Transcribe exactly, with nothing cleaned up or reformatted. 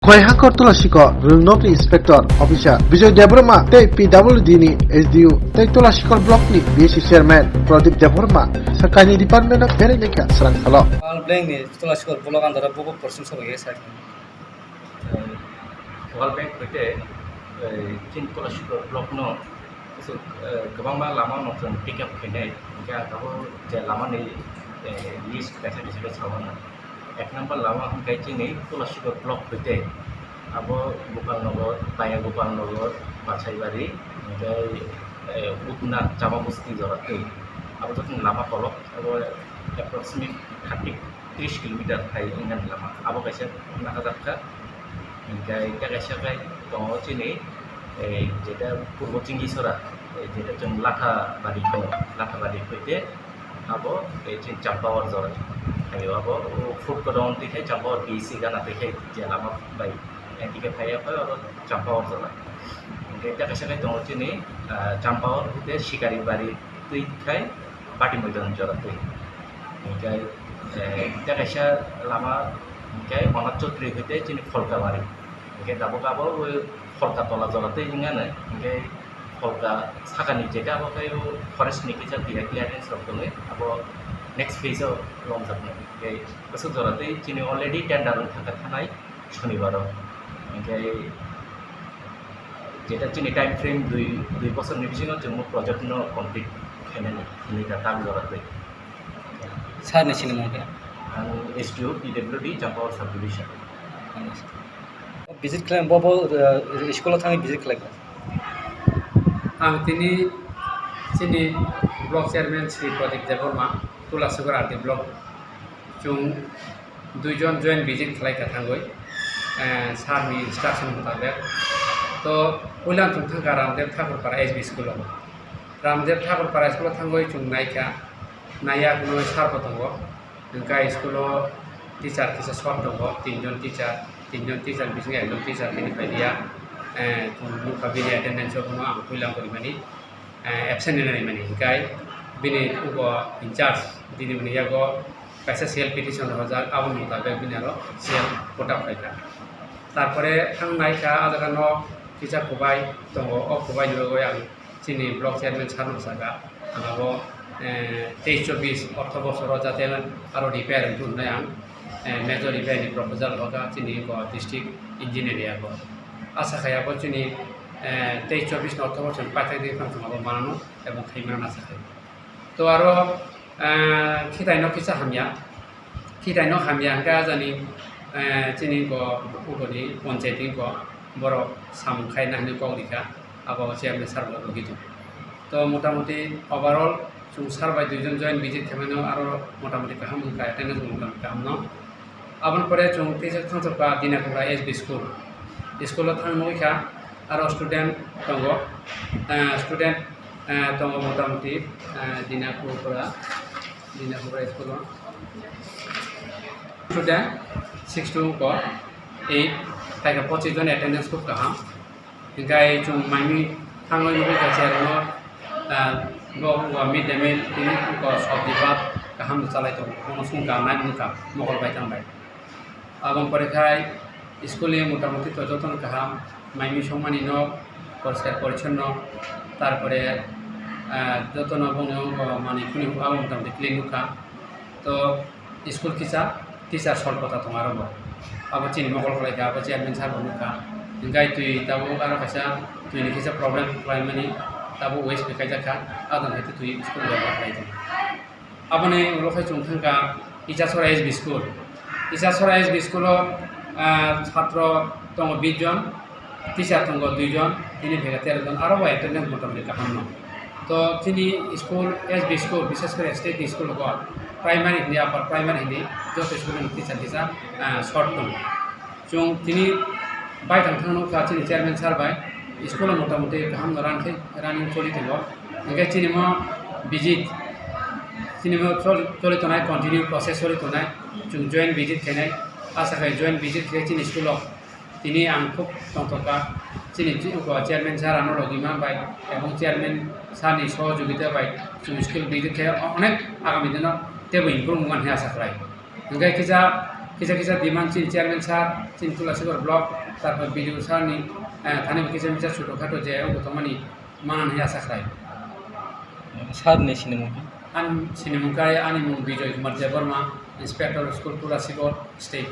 Khwai Hakor Tulasikor, Rwngnokni Inspector Officer Bijoy Debbarma tei P W D ni S D O tei Tulasikor Block ni B S C Chairman Pradip Debbarma sakani department o berai naikha srang salo. World Bank ni Tulasikor Block under o bubo portion sobo ye sai. World Bank hoite, eh, chini Tulasikor Block no so, eh, kwbangma lama no chwng pick up khainai, hingkhe ang tabuk je lama ni, eh, list kaisa kaisa khe sao na. Ek number lama hwnkhe chini Tulasikor Block hoite abo Gopalnagar, Paya Gopalnagar, Basaibari, hingkhe, eh, Utna Chama Busti jora twi. Abo joto lama kolok, abo approximate thirty, tris kilometer hai wngkha ni lama. Abo kaisa nahajak kha. Hingkhe tei kaisa khe tongo chini, eh, jeta Purbo Chingisora, eh, jeta chwng Lathabari hono, Lathabari hoite abo, eh, chini Champawar jora. Ayo abo, o, food cordon twi khai Champawar B C gana twi khai je lama bai, eh, dike phaiya phai abo Champawar jora. Hingkhe tei kaisa khe tongo chini, ah, Champawar hoite Sikaribari twi khai Bati Moidan jora twi. Hingkhe, eh, tei kaisa lama hingkhe Manoj Chaudhary hoite chini Pholkabari. Hingkhe tabuk abo o Pholkatola jora twi wngya no. Hingkhe Pholka sakani jeta abo khe o forest ni kisa clear-, clearance rok tongwi abo next phase o lomjaknai. Hingkhe bwswk jora twi chini already tender wngkha kha thanai Shonibaro. Hingkhe jeta chini time frame dui, dui bosorni bisingo chwng project no complete khainani hinwi da tak jora twi. Sir ni sinimung khe? Ang S D O P W D Champawar Subdivision. Visit khlai, bo, bo, uh, school o thangwi visit khlai. Ang tini chini block chairman Shri Pradip Debbarma, Tulasikor R D block, chwng duijon joint visit khlai kha thangwi, eh, sir ni instruction mutabek. To puila chwng thangkha Ramdev Thakur Para S B school o. Ramdev Thakur Para school o thangwi chwng naikha, naiya kuno sir bo tongo. Hwnkhe school o teacher kisa short tongo, tinjon teacher, tinjon teacher bisingo ekjon teacher tini phailiya. Eh, chwng nukha bini attendance o bono ang puila korimani, eh, absent hinwi naimani. Hwnkhe bini ugo in charge dini bini yago kaisa C L petition rwjak, aboni mutabek bini aro C L quota phaikha. Tarpore ang naikha, ah jaga no kisa kubai tongo, o kubai ni bagwi ang chini block chairman sir no saka, ang abo, eh, teis chobbish ortho bosoro jate aro repair wngthun hinwi ang, eh, major repair ni proposal hoka chini ko district engineer yago. Asa khai abo chini, eh, teis chobbish ni ortho bosor ni paithak di phang thang abo manano ebong khai manana asa khai. To aro, eh, khitai no kisa hamya. Khitai no hamya hwnkhe ajani, eh, chini ko uboni panchayat ni ko borok samung khai na hinwi kok rikha, abo chairman sir bo rwgwi tongo. To motamuti overall chwng sir bai duijon joint visit khaimano aro motamuti kaham wngkha, attendance bo motamuti kaham no. Aboni pore chwng teisa thangchukha Dinakhubra S B school. School o thang nugwi kha aro student tongo, eh, student, eh, tongo motamuti, eh, Dinakhubra, Dinakhubra school o. Student six to ko eight, phaikha pochis jon attendance khub kaham. Hingkai chwng maimi thangwi nugwi kha chairman, ah, bo, bo mid day meal tini ko sabji bhat kaham chalai tongo. Bono sungkha nai wngkha mokol bai tang bai. Aboni pore khai school ni motamuti to jotono kaham, maimi songmani no poriskar porichonno, tarpore, ah, jotono bongni o manwi khuni abo motamuti clean nukha. To school kisa teacher sol kota tongo aro bo. Abo chini mokol khlai kha, abo chairman sir bo nukha. Hingkai twi tabuk aro kaisa twi ni kisa problem khlai mani tabuk waste bai kaijak kha, adon hai twi school bebhar khlai tongo. Aboni ulo khai chwng thangkha Isasora S B school. Isasora S B school o, ah, chhatro tongo bish jon, teacher tongo dui jon, tini bhega tero jon, aro bo attendance motamuti kaham no. To chini school, S B school, bishes kore state ni school rok, primary hini, upper primary hini, joto school ni teacher kisa, ah, short tongo. Chwng tini baithang thang nukha chini chairman sir bai, school o motamuti kaham no run khai, running choli tongo. Hingke chini mo visit, chini mo chol-, choli tongnai, continue process choli tongnai, chwng joint visit khainai, asa khai joint visit khe chini school o. Tini ang khub tongthokha, chini chi-, uko chairman sir ano logi man bai, ebong chairman sir ni sohojogita bai, chwng skill bidi khe onek agami dino tebo improve wngmani asa khlai. Hingke kisa Kisa kisa demand chini chairman sir, chini Tulasigarh block, tarpor B D O sir ni, eh, thani kisa kisa chuto khato je wng tongmani manan hai asa khlai. Sir ni sinimung khe? Ani sinimung khe ani mung Bijoy Kumar Debbarma, Inspector School Tulasigarh State.